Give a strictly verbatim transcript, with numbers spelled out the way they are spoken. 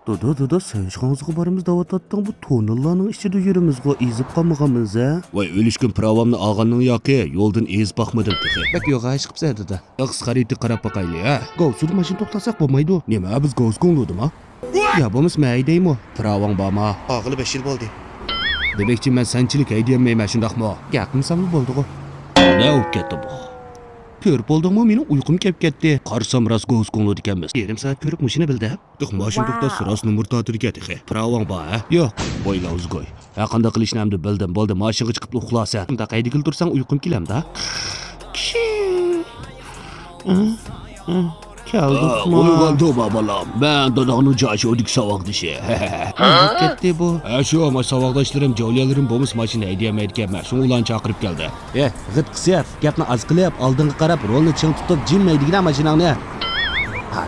دادا، دادا، سەن ئىشخانىسىغا بارىمىز دەۋاتاتتىڭ، بۇ تونېللارنىڭ ئىچىدە يۈرىمىزغۇ، ئېزىپ قالمىغانمىز ھە؟ ۋاي، ئۆلۈشكۈن پىراۋامنى ئالغاننىڭ ياقى، يولدىن ئېزىپ باقمىدىم تېخى. بەك يوغان ئىش قىپسەن دادا. ياخشى، خەرىتىگە قاراپ باقايلى ھە. گاۋسۇدا ماشىنا توختاتساق بولمايدۇ. نېمە، بىز گاۋسۇ كوڭلۇدىما؟ يا بولمىسا مەن ھەيدەيمۇ؟ پىراۋاڭ بارما؟ ئالغىلى بەش يىل بولدى. دېمەكچى، مەن سەنچىلىك ھەيدىيەلمەيمەن، شۇنداقمۇ؟ گەپ قىلمىساملا بولدىغۇ. نە بولۇپ كەتتى بۇ؟ كۆرۈپ بولدۇڭمۇ، مېنىڭ ئۇيقۇم كېلىپ كەتتى. قارىسام راست گاۋسۇ كوڭلۇدىكەنمىز. يېرىم سائەت كۆرۈپ مۇشۇنى بىلدىم. ياق، ماشىنا توختاتسا راست نومۇر تارتىدىكەن تېخى. پىراۋاڭ بار ھە؟ ياق. ۋاي لاۋزىگوي. ھە، قانداق قىلىشنى ئەمدى بىلدىم. بولدى، ماشىنىغا چىقىپ ئۇخلا سەن. ئۇنداق ھەيدىگىلى تۇرساڭ ئۇيقۇم كېلەمدا. كەلدۇقمۇ؟ ئويغاندۇما بالام؟ مەن داداڭنىڭ جاشودىكى ساۋاقدىشى. ئۇنىڭ كەتتى بۇ. ھە شۇ، ما ساۋاقداشلىرىم، جاۋلىيەلىرىم بولمىسا ماشىنا ھەيدىيەلمەيدىكەنمەن. شۇڭا ئۇلارنى چاقىرىپ كەلدىم. ئېھ، غىت قىسىپ، گەپنى ئاز قىلىپ، ئالدىڭغا قاراپ رولنى چىڭ تۇتۇپ جىم ھەيدىگىنە ماشىناڭنى. ھە،